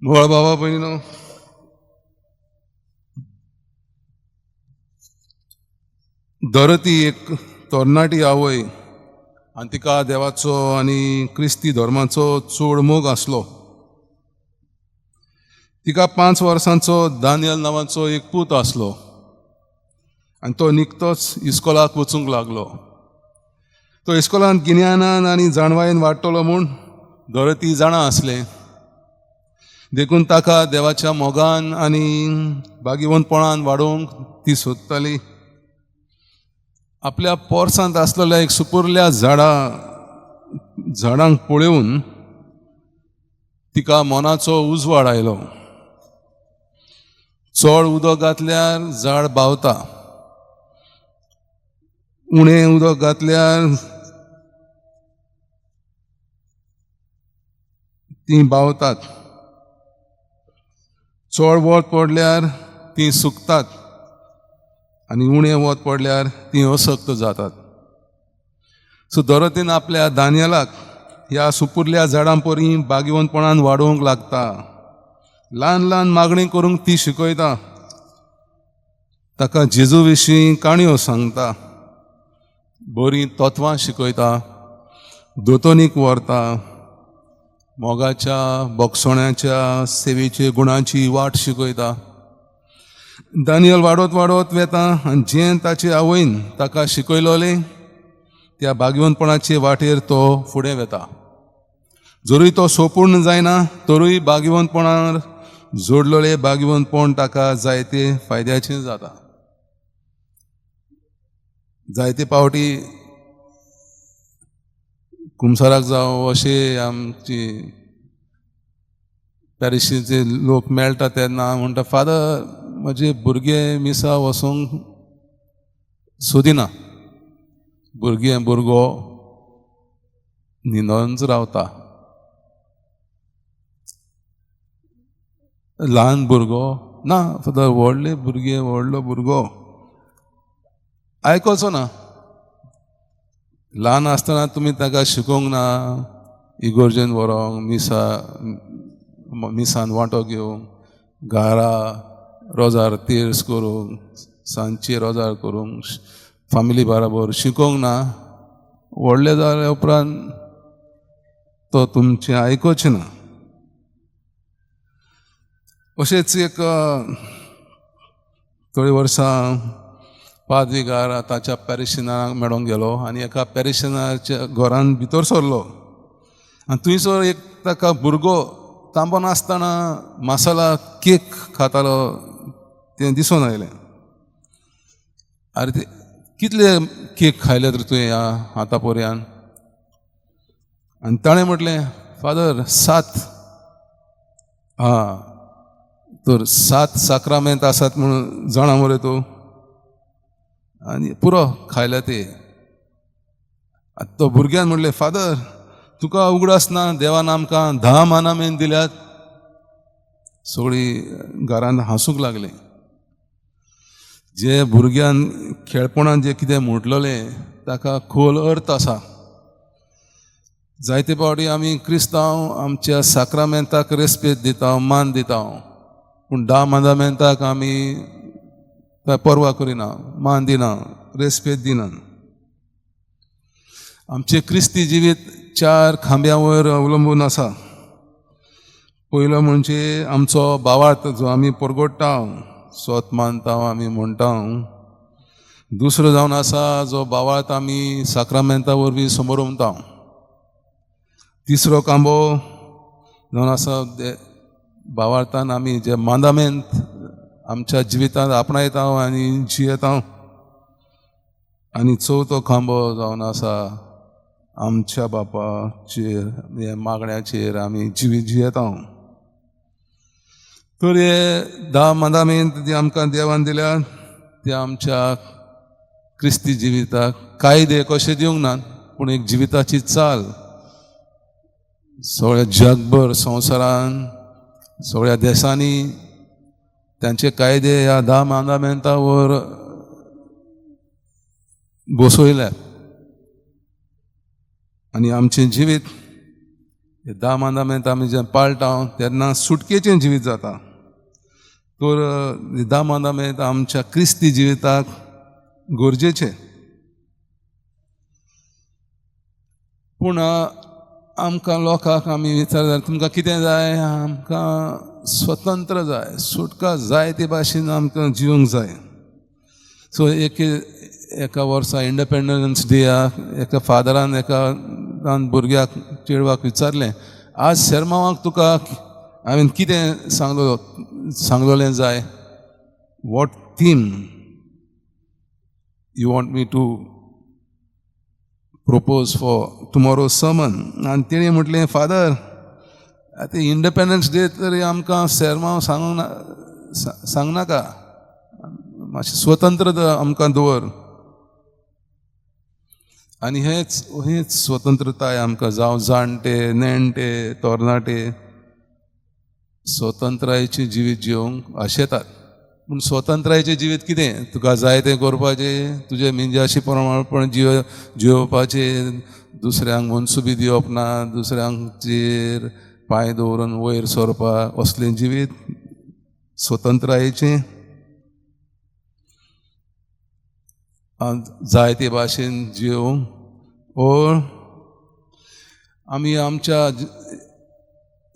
मोगाळ बाबा भयणीनो, दरती एक तरणाटी आवय आनी तिका देवाचो आनी क्रिस्ती धर्माचो चड मोग आसलो. तिका 5 वर्सांचो दानियल नांवाचो एक पूत आसलो आनी तो निकतोच इस्कोलाक वचूंक लागलो. तो इस्कोलांत गिन्यानान आनी जाणवायेन वाडटलो म्हूण दरती जाणा आसलें, देखून ताका देवाच्या मोगान आनी भागिवंतपणान वाडोवंक ती सोदताली. आपल्या पोरसांत आसलेल्या एक सुपुरल्या झाडांक पळोवन तिका मनाचो उजवाड आयलो. चड उदक घातल्यार झाड बावता, उणें उदक घातल्यार तीं बावतात, चड वत पडल्यार तीं सुकतात आनी उणें वत पडल्यार तीं असक्त जातात. सो दरतीन आपल्या दानियलाक ह्या सुपुरल्या झाडां परी बागिवंतपणान वाडोवंक लागता. ल्हान ल्हान मागणी करूंक ती शिकयता, ताका जेजू विशीं काणयो सांगता, बरीं तत्वां शिकयता, दोतोनीक व्हरता, मोगाच्या बोगसोण्याच्या सेवेचे गुणांची वाट शिकयता. दानियल वाडत वाडत वेता आनी जें ताचे आवयन ताका शिकयलोलें त्या भाग्यवंतपणाचे वाटेर तो फुडें वेता. जरूय तो सोपूर्ण जायना तरूय भाग्यवंतपणार जोडलेले भाग्यवंतपण ताका जायते फायद्याचें जाता. जायते पावटी कुमसाराक जावं अशें आमची पॅरिशीचे लोक मेळटा तेन्ना म्हणटा, फादर म्हजे भुरगे मिसा वचूंक सोदिना, भुरगें भुरगो न्हिदोनच रावता, ल्हान भुरगो ना फादर, व्हडले भुरगे व्हडलो भुरगो आयकोचो ना. ल्हान आसतना तुमी ताका शिकोवंक ना इगोर्जेन व्हरोंक, मिसा मिसान वांटो घेवंक, घरा रोजार तीर्स करूंक, सांजचे रोजार करूंक, फामिली बराबर शिकोवंक ना. व्हडले जाल्या उपरांत तो तुमचें आयकोचें ना. अशेंच एक थोडीं वर्सां पाद्रीगार ताच्या पॅरिशनाक मेळोंक गेलो आनी एका पॅरिशनाच्या घरान भितर सरलो आनी थंयसर एक ताका भुरगो तांबो नासतना मसाला केक खातालो तें दिसून आयलें. आरे ते कितले केक खायले तर तुवें ह्या आतां पर्यान? आनी ताणें म्हटलें, फादर 7. आं तर 7 साक्रामेंत आसात म्हणून जाणा मरे तूं? आनी पुरो खायल्या ते. आतां तो भुरग्यान म्हणलें, फादर तुका उगडास ना देवान आमकां 10 मानामेन दिल्यात? सगळीं घरान हांसूंक लागलीं. जे भुरग्यान खेळपणान जें कितें म्हटलेलें ताका खोल अर्थ आसा. जायते फावटी आमी क्रिस्तांव आमच्या साक्रामेंताक रेस्पेद दिता, मान दिता, पूण 10 मानामेंताक आमी पर्वा करिना, मान दिना, रेस्पेद दिना. आमचें क्रिस्ती जिवीत 4 खांब्या वयर अवलंबून आसा. पयलो म्हणजे आमचो भावार्थ जो आमी परगोडटा, सोत मानता आमी म्हणटा. दुसरो जावन आसा जो भावार्थ आमी साक्रामेंता वरवीं समोर उमता. तिसरो खांबो जावन आसा भावार्थान आमी जे मांदामेंत आमच्या जिवितांत आपणायता आनी जियेता. आनी चवथो खांबो जावन आसा आमच्या बापाचेर मागण्याचेर आमी जिवीत जियेता. तर हे 10 मांदामेंत जे आमकां देवान दिल्या ते आमच्या क्रिस्ती जिविताक कायदे कशे दिवंक नात, पूण एक जिविताची चाल सगळ्या जगभर संवसारान सगळ्या देशांनी त्यांचे कायदे ह्या 10 मांदामेंतावर बसयल्यात. आनी आमचें जिवीत हे 10 मांदामेंत आमी जेन्ना पाळटा तेन्ना सुटकेचें जिवीत जाता. तर 10 मांदामेंत आमच्या क्रिस्ती जिविताक गरजेचें. पूण आमकां लोकांक आमी विचार तुमकां कितें जाय? आमकां स्वतंत्र जाय, सुटका जाय, ते भाशेन आमकां जिवंक जाय. सो एका वर्सा इंडिपेंडन्स डेयाक एका फादरान एका भुरग्याक चेडवाक विचारलें, आज शेरमांवाक तुका हांवें कितें सांगलोलें जाय? What theme you want me to propose for tomorrow sermon? आनी तेणें म्हटलें, फादर आतां इंडिपेंडन्स डे तरी आमकां शेरमांव सांगनाका, मातशें स्वतंत्र आमकां दवर. आनी हेच स्वतंत्रताय आमकां, जावं जाणटे नेणटे तरणाटे स्वतंत्रायेचें जिवीत जिवंक आशेतात. पूण स्वतंत्रायेचें जिवीत कितें? तुका जाय तें करपाचें, तुजें मिंजाशी प्रमाणपण जिवपाचें, दुसऱ्यांक मनसुबी दिवप ना, दुसऱ्यांचेर पांय दवरून वयर सरपाक, असलें जिवीत स्वतंत्रायेचें. जाय ते भाशेन जिवंक. ओर आमी आमच्या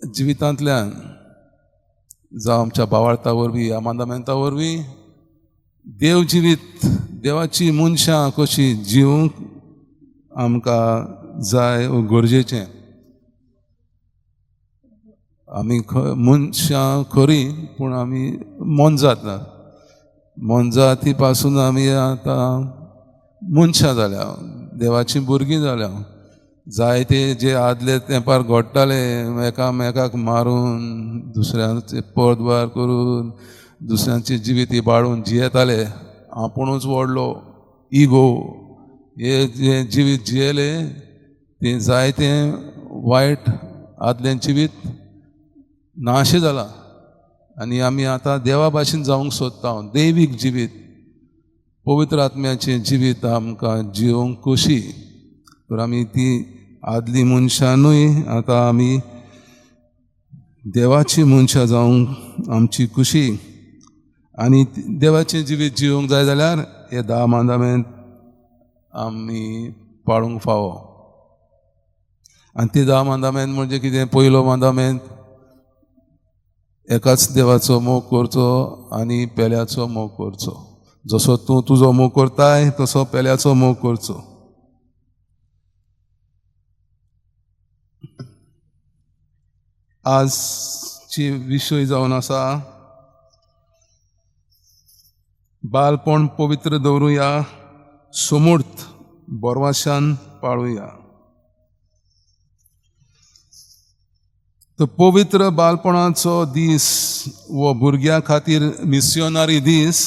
जिवितांतल्यान जावं आमच्या भावार्था वरवीं, ह्या मांदामेंता वरवीं देव जिवीत, देवाची मनशां कशी जिवंक आमकां जाय गरजेचें. आमी मनशां खरी, पूण आमी मोनजात ना. मोनजाती पासून आमी आतां मनशां जाल्या, देवाचीं भुरगीं जाल्या. जायते जे आदले तेंपार घडटाले, एकामेकाक मारून, दुसऱ्यांचे पदभार करून, दुसऱ्यांचे जिवीत इबाडून जियेताले. आपुणूच व्हडलो इगो, हे जे जिवीत जियेले तें जायतें वायट आदलें जिवीत नाशें जालां. आनी आमी आतां देवा भाशेन जावंक सोदता. दैवीक जिवीत, पवित्र आत्म्याचें जिवीत आमकां जिवंक खोशी. तर आमी ती आदली मनशां न्हय, आतां आमी देवाची मनशां जावंक आमची खुशी. आनी देवाचें जिवीत जिवंक जाय जाल्यार हे 10 मांदामेंत आमी पाळूंक फावो. आनी ते 10 मांदामेंत म्हणजे कितें? पयलो मांदामेंत एकाच देवाचो मोग करचो आनी पेल्याचो मोग करचो. जसो तूं तुजो मोग करताय तसो पेल्याचो मोग करचो. आजची विशय जावन आसा बालपण पवित्र दवरुया, सुमूर्त बोरवाशान पाळुया. तर पवित्र बालपणाचो दीस वो भुरग्यां खातीर मिसियोनारी दीस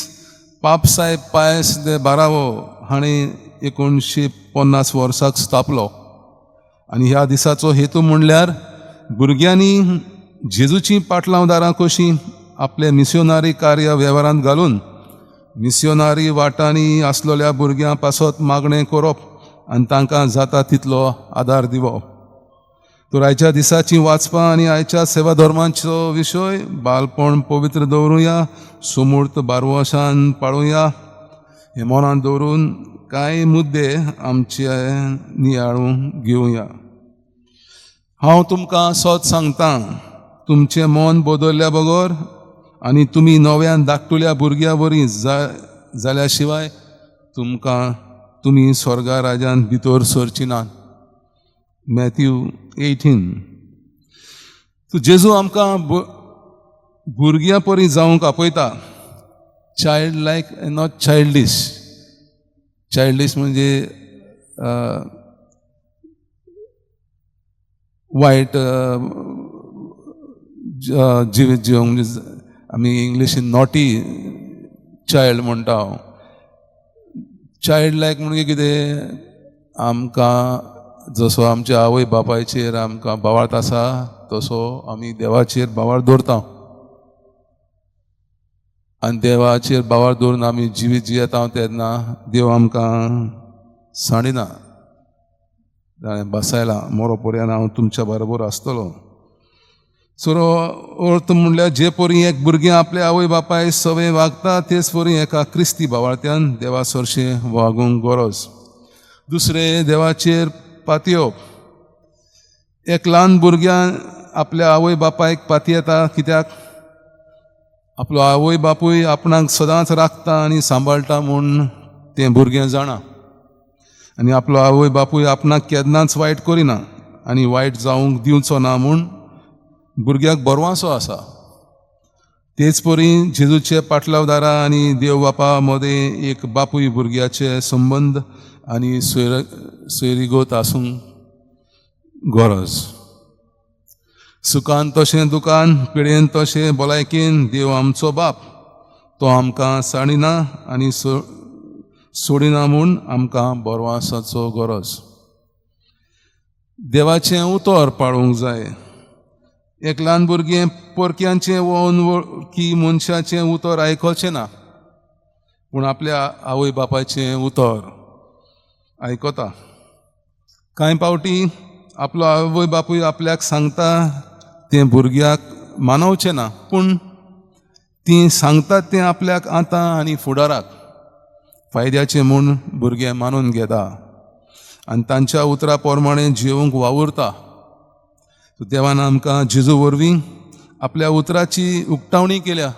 पापसाहेब पायस दे बारावो हाणें 1950 वर्साक स्थापलो. आनी ह्या दिसाचो हेतू म्हणल्यार भुरग्यांनी जेजूची पाटलावदारां कशीं आपले मिसियोनारी कार्य वेव्हारांत घालून मिसियोनारी वाटांनी आसलेल्या भुरग्यां पासत मागणें करप आनी तांकां जाता तितलो आदार दिवप. तर आयच्या दिसाची वाचपां आनी आयच्या सेवा धर्माचो विशय बालपण पवित्र दवरुया, सुमूर्त बारवाशान पाळुया. हे मनांत दवरून कांय मुद्दे आमचे नियाळून घेवया. हांव तुमकां सत सांगतां, तुमचें मन बदलल्या बगर आनी तुमी नव्यान धाकटुल्या भुरग्यां वरी जाल्या शिवाय तुमकां तुमी स्वर्गा राजान भितर सरची नात. मॅथ्यू 18. तूं जेजू आमकां भुरग्यां परी जावंक आपयता. Child like not childish. Childish म्हणजे वायट जिवीत जिवंक, आमी इंग्लिशीन नॉटी चायल्ड म्हणटा. चायल्ड लायक म्हणजे कितें, आमकां जसो आमच्या आवय बापायचेर आमकां भावार्थ आसा तसो आमी देवाचेर भावार्थ दवरता आनी देवाचेर भावार्थ दवरून आमी जिवीत जियेता तेन्ना देव आमकां सांडिना. ताणें बसायला मोरो पर्यंत हांव तुमच्या बरोबर आसतलो. सो अर्थ म्हणल्यार जे परी एक भुरगें आपल्या आवय बापाय सवय वागता तेच परी एका क्रिस्ती भावार्थ्यान देवा सरशें वागूंक गरज. दुसरें, देवाचेर पातयेवप. एक ल्हान भुरग्यान आपल्या आवय बापायक पातयेता कित्याक आपलो आवय बापूय आपणाक सदांच राखता आनी सांबाळटा म्हूण तें भुरगें जाणा आनी आपलो आवय बापूय आपणाक केन्नाच वायट करिना आनी वायट जावंक दिवचो ना म्हूण भुरग्याक बरवासो आसा. तेच परी जेजूचे पाटलावदारा आनी देव बापा मदें एक बापूय भुरग्याचे संबंद आनी सोयरीगत आसूंक गरज. सुखान तशें दुखान, पिडेन तशें भलायकेन देव आमचो बाप, तो आमकां साणिना आनी सोडिना म्हूण आमकां बरवासाचो गरज. देवाचें उतर पाळूंक जाय. एक ल्हान भुरगें परक्यांचें वो अनवळखी मनशाचें उतर आयकोचें ना, पूण आपल्या आवय बापायचें उतर आयकता. कांय पावटी आपलो आवय बापूय आपल्याक सांगता तें भुरग्याक मानवचें ना, पूण तीं सांगतात तें आपल्याक आतां आनी फुडाराक फायद्याचें म्हूण भुरगें मानून घेता आनी तांच्या उतरा प्रमाणें जिवंक वावुरता. देवान आमकां जेजू वरवीं आपल्या उतराची उक्तावणी केल्या.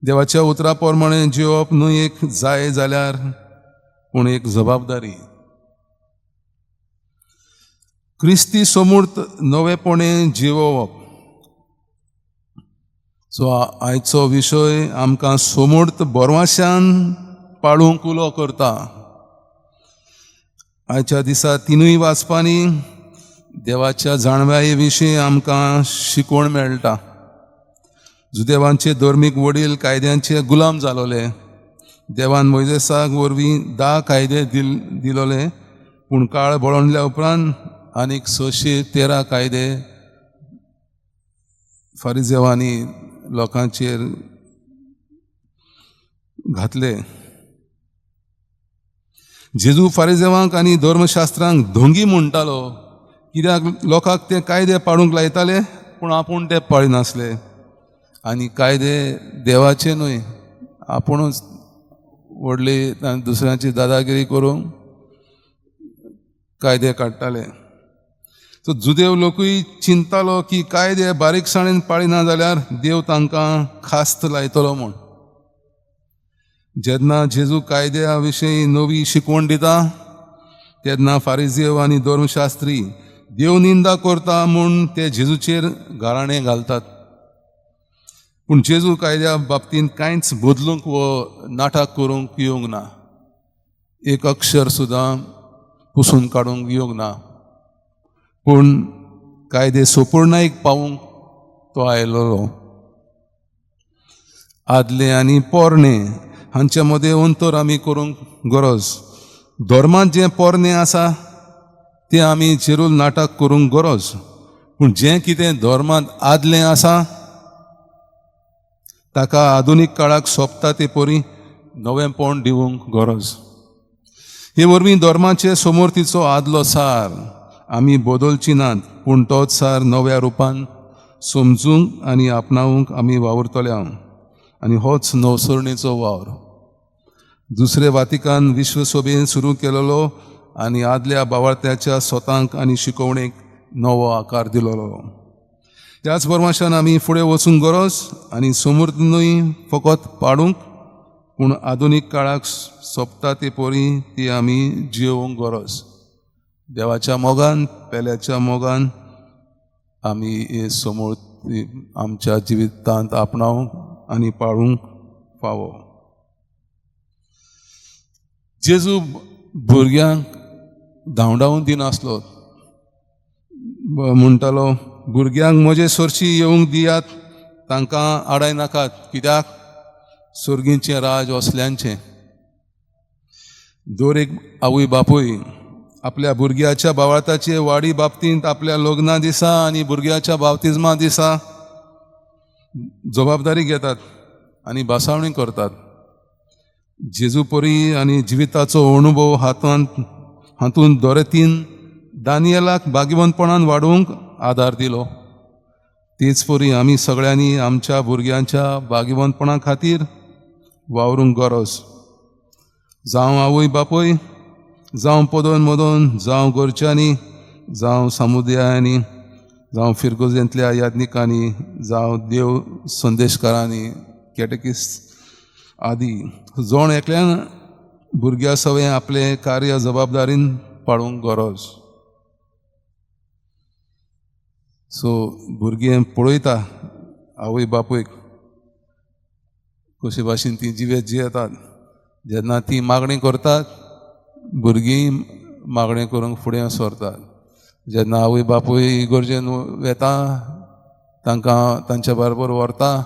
देवाच्या उतरा प्रमाणें जिवप न्हय एक जाय जाल्यार पूण एक जबाबदारी. क्रिस्ती समूर्त नवेपणे जिवोवप. सो आयचो विशय आमकां समूर्त बरवाशान पाळूंक उलो करता. आयच्या दिसा तिनूय वाचपांनी देवाच्या जाणवाये विशीं आमकां शिकवण मेळटा. जुदेवांचे धर्मीक वडील कायद्यांचे गुलाम जालोले. देवान मोयजेसाक वरवीं 10 कायदे दिलोले, पूण काळ बळणल्या उपरांत आनीक 613 कायदे फारिजेवांनी लोकांचेर घातले. जेजू फारिजेवांक आनी धर्मशास्त्रांक धोंगी म्हणटालो, कित्याक लोकांक ते कायदे पाळूंक लायताले पूण आपूण ते पाळिनासले आनी कायदे देवाचे न्हय, आपुणूच व्हडली दुसऱ्यांची दादागिरी करूंक कायदे काडटाले. सो जुदेव लोकूय चिंतालो की कायदे बारीकसाणेन पाळिना जाल्यार देव तांकां खास्त लायतलो म्हूण. जेन्ना जेजू कायद्या विशीं नवी शिकवण दिता तेन्ना फारिजेव आनी धर्मशास्त्री देव निंदा करता म्हूण ते जेजूचेर गाराणें घालतात, पूण जेजू कायद्या बाबतींत कांयच बदलूंक वो नाटक करूंक येवंक ना, एक अक्षर सुद्दां पुसून काडूंक येवंक ना, पूण कायदे सोपूर्णायक पावूंक तो आयलोलो. आदले आनी पोरणे हांचे मदें अंतर आमी करूंक गरज. धर्मांत जें पोरणें आसा तें आमी जेरूल नाटक करूंक गरज, पूण जें कितें धर्मांत आदलें आसा ताका आधुनीक काळाक सोंपता ते परी नवेंपण दिवंक गरज. हे वरवीं धर्माचे समोर तिचो आदलो सार आमी बदलची नात, पूण तोच सार नव्या रुपान समजूंक आनी आपणावंक आमी वावुरतले आनी होच नवसरणेचो वावर. दुसरे वातिकान विश्वसभेन सुरू केलेलो आनी आदल्या बावार्थ्याच्या स्वतांक आनी शिकोवणेक नवो आकार दिलोलो. त्याच बरमाशान आमी फुडें वचूंक गरज आनी समूर्त न्हय फकत पाडूंक, पूण आधुनीक काळाक सोंपता ते परी ती आमी जियोवंक गरज. देवाच्या मोगान, पेल्याच्या मोगान आमी हे समूर्त आमच्या जिवितांत आपणावंक आनी पाळूंक फावो. जेजू भुरग्यांक धांवडावन दिनासलो, म्हणटालो भुरग्यांक म्हजे सरशी येवंक दियात, तांकां आडाय नाकात, कित्याक सर्गीचें राज असल्यांचें. दर एक आवय बापूय आपल्या भुरग्याच्या बावळताचे वाडी बाबतींत आपल्या लग्ना दिसा आनी भुरग्याच्या बाप्तिज्मा दिसा जबाबदारी घेतात आनी भासावणी करतात. जेजू परी आनी जिविताचो अनुभव हातांत हातूंत दोरेतीन दानियलाक भाग्यवंतपणान वाडोवंक आदार दिलो. तेच परी आमी सगळ्यांनी आमच्या भुरग्यांच्या भाग्यवंतपणा खातीर वावरूंक गरज. जावं आवय बापूय, जावं पदोन मदोन, जावं घरच्यांनी, जावं समुदायांनी, जावं फिरगोजेंतल्या याज्ञिकांनी, जावं देव संदेशकारांनी, कॅटेकिस्ट आदी, जण एकल्यान भुरग्या सवें आपलें कार्य जबाबदारीन पाळूंक गरज. सो भुरगें पळयता आवय बापूयक कशे भाशेन ती जिवेत जियेतात. जेन्ना ती मागणी करतात, भुरगीं मागणी करूंक फुडें सरतात. जेन्ना आवय बापूय इगर्जेन वेता, तांकां तांच्या बरोबर व्हरता,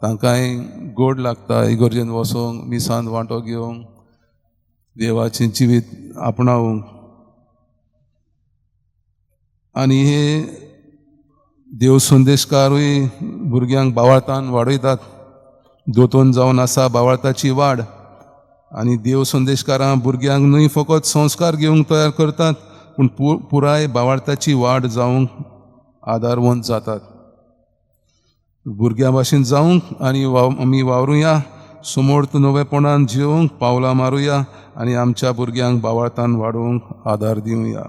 तांकांय गोड लागता इगर्जेन वचूंक, मिसान वांटो घेवंक, देवाचें जिवीत आपणावंक. आनी हे देव संदेशकारूय भुरग्यांक बावळतान वाडयतात. दोतोन जावन आसा बावळताची वाड. आनी देव संदेशकारां भुरग्यांक न्हय फकत संस्कार घेवंक तयार करतात, पूण पुराय बावळताची वाड जावंक आदारवंत जातात. भुरग्यां भाशेन जावंक आनी आमी वावरुया, समर्थ नवेपणान जिवंक पावलां मारुया आनी आमच्या भुरग्यांक बावळतान वाडोवंक आदार दिवया.